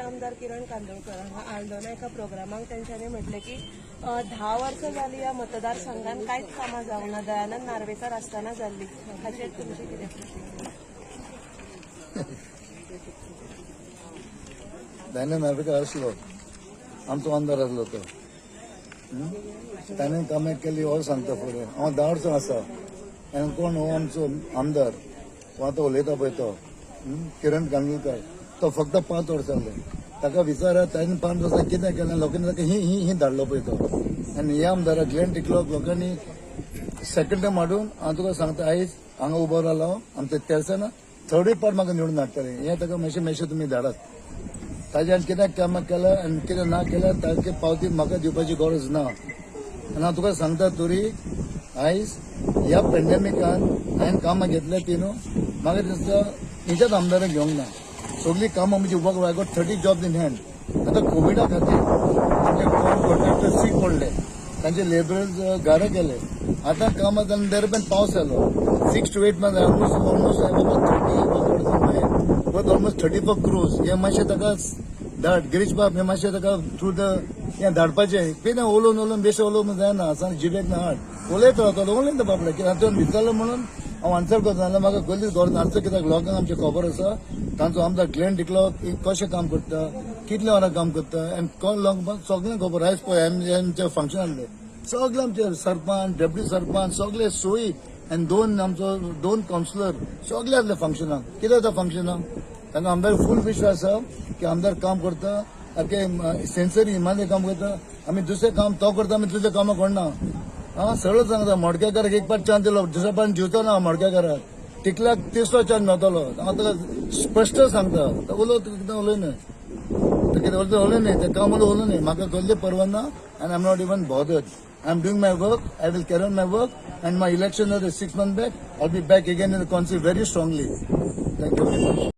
आमदार किरण कांदोळकर हांगा आल्दोना एका प्रोग्रामाक तेंच्यांनी म्हटलें की 10 वर्सां जाली ह्या मतदारसंघात कांयच कामां जावंक ना, दयानंद नार्वेकर आसतना जाल्ली. हाचेर तुमची कितें प्रतिक्रिया? दयानंद नार्वेकर आसलो, आमचो आमदार आसलो तो. ताणें कामां केली हो सांगता फुडें. हांव 10 वर्सां आसा आनी कोण हो आमचो आमदार हो आतां उलयता पळय तो किरण कांदोळकर, तो फक्त 5 वर्सां जाले. ताका विचारा, ताणें 5 वर्सां कितें केलें? लोकांनी ताका ही ही ही धाडलो पळय तो. आनी ह्या आमदाराक ग्लेन टिकलोक लोकांनी सेकंड टायम हाडून, हांव तुका सांगता, आयज हांगा उबो रावलो आमच्या तेरसाना थर्डूय पाट म्हाका निवडून हाडटले. हें ताका मातशें मातशें तुमी धाडात. ताज्यान कितें कामां केलें आनी कितें ना केलें, ताके पावती म्हाका दिवपाची गरज ना. आनी हांव तुका सांगता, तरी आयज ह्या पेंडेमिकान हांवें कामां घेतल्या ती न्हू, म्हाका दिसता खंयच्याच आमदाराक घेवंक ना. सगळीं कामां म्हणजे work, I got 30 jobs in hand. आतां कोविडा खातीर आमचे कॉन्ट्रॅक्टर सीक पडले, तांचे लेबरर्स घरा गेले. आतां कामां जावन दरम्यान पावस आयलो. 6 to 8 month, almost 30, worth almost 34 crores. हे मातशें ताका धाड गिरीश बाब, हे मातशें ताका थ्रू the हें धाडपाचें. कितें उलोवन उलोवन बेश्टें उलोवंक जायना. आसा जिबेक ना हाड, उलयत रावतलो, उलयता बाबडे. कित्याक तुवें विचारलें म्हणून हांव आन्सर करता, जाल्यार म्हाका गल्लीच गरज आन्सर. कित्याक लोकांक आमचें खबर आसा, तांचो आमदार ग्लेन टिकलो कशें काम करता, कितल्या वरां काम करता आनी कोण लोक सगळें खबर. आयज पळय, आमचें फंक्शन आसलें, सगळे आमचे सरपंच, डेप्युटी सरपंच, सगळे सोयी आनी दोन आमचो दोन कावन्सिलर सगळे आसले फंक्शनाक. कितें जाता फंक्शनाक? तांकां आमदार फूल विश्वास आसा की आमदार काम करता, सारकें सिन्सियर, इमानदार काम करता. आमी दुसरें काम तो करता, आमी दुसरें कामां करना. हा, सरळ सांगता, मडकेकाराक एक पाट चान्स दिलो, दुसऱ्या पाट दिवचो ना. मडकेकाराक, टिकल्याक तिसरो चान्स मेळटलो. हांव ताका स्पश्ट सांगता. तो उलोवत कितें उलयना, तो कितें उलयता उलय न्ही, तें काम उलोवं न्ही. म्हाका कसली पर्वा ना आनी I am not even bothered. I am doing my work. I will carry on my work and my election 6 month back. I be back again in the council very strongly. Thank you very much.